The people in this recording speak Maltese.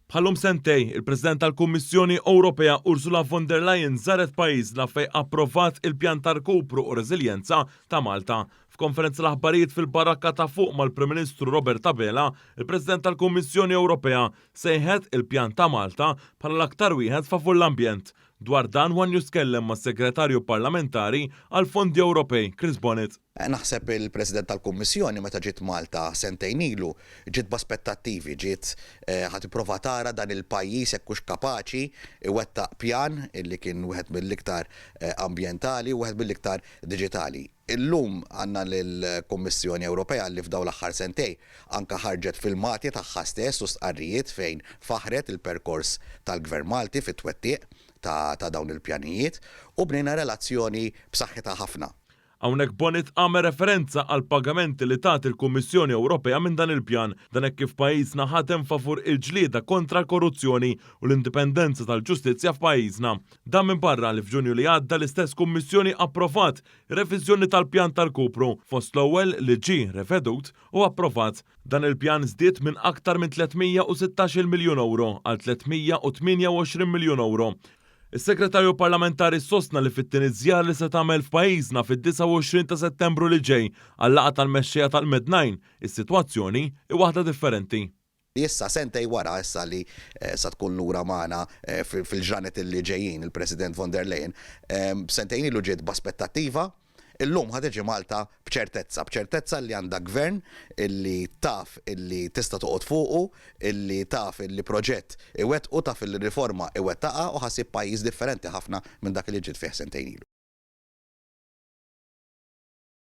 Bħal-lum sentejn, il-President tal-Kummissjoni Ewropea Ursula von der Leyen żaret pajjiżna fejn approvat il-pjan ta' rkupru u reżiljenza ta' Malta. F'konferenza l-aħbarijiet fil-Barrakka ta' Fuq mal-Prim Ministru Robert Abela, il-President tal-Kummissjoni Ewropea sejħet il-pjan ta' Malta bħala l-aktar wieħed favur l-ambjent. Dwar dan One News tkellem mas-Segretarju Parlamentari għall-Fondi Ewropej, Chris Bonett. Naħseb il-President tal-Kummissjoni meta ġiet Malta sentejn ilu, ġiet b'aspettattivi, ġiet ħa tipprova tara dan il-pajjiż jekk hux kapaċi iwettaq pjan illi kien wieħed mill-iktar ambjentali u wieħed mill-iktar diġitali. Illum għandna lill-Kummissjoni Ewropea li f'dawn l-aħħar sentejn anke ħarġet filmati tagħha stess u stqarrijiet fejn faħħret il-perkors tal-Gvern Malti fit-twettiq ta' dawn il-pjanijiet u bnejna relazzjoni b'saħħitha ħafna. Hawnhekk Bonett għamel referenza għall-pagamenti li tat il-Kummissjoni Ewropea minn dan il-pjan, dan hekk kif pajjiżna ħadem favur il-ġlieda kontra l-korruzzjoni u l-indipendenza tal-ġustizzja f'pajjiżna. Dan minbarra li f'Ġunju li għadda l-istess Kummissjoni approvat reviżjoni tal-pjan ta' rkupru, fost l-ewwel li ġie revedut u approvat. Dan il-pjan żdied minn aktar minn 316-il miljun ewro għal 328 miljun ewro. Is-Segretarju Parlamentari sostna li fit-tieni żjara li se tagħmel f'pajjiżna fid-29 ta' Settembru li ġej għal-laqgħa tal-mexxejja tal-Med-9, is-sitwazzjoni hi waħda differenti. Issa sentejn wara, issa li sa tkun lura magħna fil-ġranet li ġejjin il-President von der Leyen, sentejn ilu ġiet b'aspettattiva, illum ħa tiġi Malta b'ċertezza, b'ċertezza li għandha gvern illi taf illi tista' toqgħod fuqu, illi taf illi proġett iwettqu, taf illi riforma iwettaqha u ħa ssib pajjiż differenti ħafna minn dak li ġiet fih sentejn ilu.